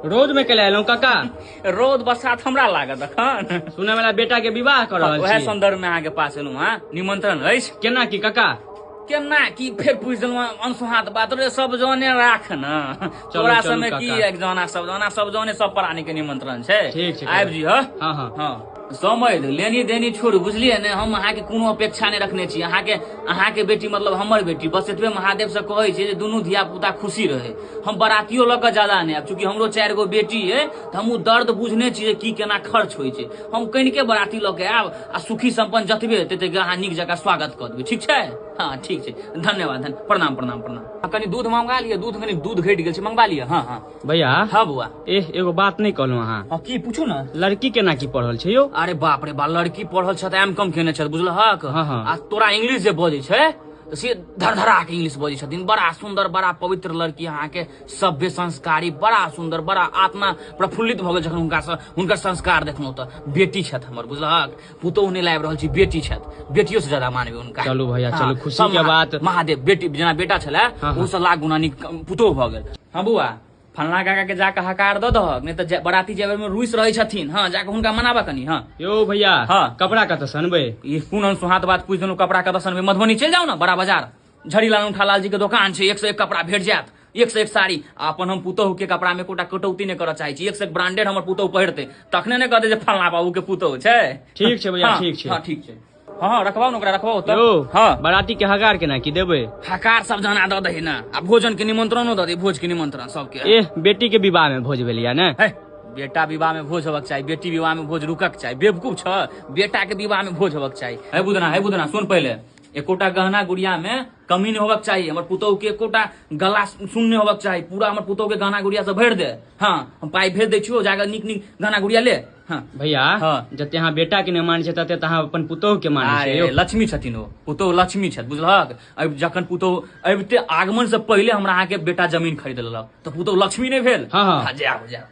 रौद में कैला एलहुँ काका? रौद बरसात हमरा लागत अखन। सुनै वाला बेटा के विवाह कर रहल उएह छी। संदर्भ में अहाँके पास एलहुँ हँ, निमंत्रण अछि। केना की काका? केना की फेर पूछि देलहुँ अनसुहात बात रे, सब जने राख न तोरा चलू सबमे की काका। एक जना सब जना सब जने सब प्राणी के निमंत्रण छै। ठीक छै, काका। आबि जी। हँ हाँ हाँ हाँ, समझ लेनी देनी छोड़ू, बुझलियै ने? हम अहाँके कोनो अपेक्षा नहि रखने छी। अहाँके बेटी मतलब हमर बेटी, बस एतबे महादेव से कहै छी जे दुनू धिया पुता खुशी रहे। हम बरातियो लऽ कऽ ज्यादा नहि आयब, चूँकि हमरो 4 गो बेटी अइ तऽ हमहूँ दर्द बुझने छी जे की केना खर्च होइ छै। हम कनिके बराती लऽ कऽ आयब आ सुखी सम्पन्न जतबे हेतै तैके अहाँ नीक जकाँ स्वागत कऽ देबै। ठीक छै? हँ ठीक छै, धन्यवाद। प्रणाम प्रणाम प्रणाम। कनि दूध मंगवा लिअ, दूध कनि दूध घटि गेल छै, मंगवा लिअ। हँ हँ भैया। हँ बौआ। एह, एगो बात नहि कहलहुँ अहाँ। हँ की पूछू ने। लड़की केना की पढ़ल छै यौ? अरे बाप रे बा, लड़की पढ़ल छथि, एम कम केने छथि, बुझलहक? हाँ, हाँ। आ तोरा इंग्लिश जे बजै छै तऽ से धरधरा के इंग्लिश बजै छथिन। बड़ा सुंदर, बड़ा पवित्र लड़की, अहाँके सभ्य संस्कारी, बड़ा सुंदर, बड़ा आत्मा प्रफुल्लित भऽ गेल जखन हुनकासँ हुनकर संस्कार देखलहुँ। तऽ बेटी छथि हमर, बुझलहक? पुतोहु नहि लाबि रहल छी, बेटी छथि, बेटियो से ज्यादा मानबै हुनका। चलू भैया, हाँ, चलू, खुशी सब के बात। महादेव बेटी जेना बेटा छलै हाँ, हाँ। ओसँ लाख गुना नीक पुतोहु भऽ गेल। हँ बौआ, फलना काका के जाके हकार दऽ दहक, नहि तऽ बराती जेबै में रुसि रहै छथिन। हँ, जाके हुनका मनाबऽ कनि। हँ यौ भैया। हाँ। कपड़ा कतऽ से अनबै? ई कोन अनसुहात बात पूछि देलहुँ, कपड़ा कतऽ से अनबै? मधुबनी चलि जाउ ने, बड़ा बाजार, झड़ीलाल उठालाल जी के दोकान छै, 1 से 1 कपड़ा भेट जायत, 1 से 1 साड़ी। आ अपन हम पुतोहु के कपड़ा में एकोटा कटौती नहि करऽ चाहै छी। 1 से 1 ब्रांडेड हमर पुतोहु पहिरतै तखने ने कहतै जे फलना बाबू के पुतोहु छै। ठीक छै भैया। हाँ, ठीक छै। हाँ ठीक छै। हाँ हाँ, रखबाउ ने ओकरा, रखबाउ तऽ। यौ। हाँ। बराती के हकार केना की देबै? हकार सब जना दऽ दही ने, आ भोजन के निमंत्रणो दऽ दही, भोज के निमंत्रण सबके। एह, बेटी के विवाह में भोज भेलिया ने? हे, बेटा विवाह में भोज होबक चाही, बेटी विवाह में भोज रुकक चाही? बेवकूफ छ, बेटा के विवाह में भोज होबक चाही। हे बुदना, हे बुदना, सुन पहिले, एकोटा गहना गुड़िया में कमी नहीं होबक चाही। हमर पुतोहु के एकोटा गला सुन नहीं होबक चाही, पूरा हमर पुतोहु के गहना गुड़िया से भरि दे। हाँ, हम पाई भेज दै छियो, जाकर नीक नीक गहना गुड़िया ले। हाँ भैया। हाँ। जते अहाँ बेटा के नहि मानै छै तते तऽ अहाँ अपन पुतोहु के मानै अरे छियै यौ। लक्ष्मी छथिन ओ, पुतोहु लक्ष्मी छथि, बुझलहक? अब जखन पुतोहु अबिते आगमन से पहिले हमरा अहाँके बेटा जमीन खरीद लेलक तऽ पुतोहु लक्ष्मी नहि भेल? हाँ, हाँ। हाँ, जाओ जाओ।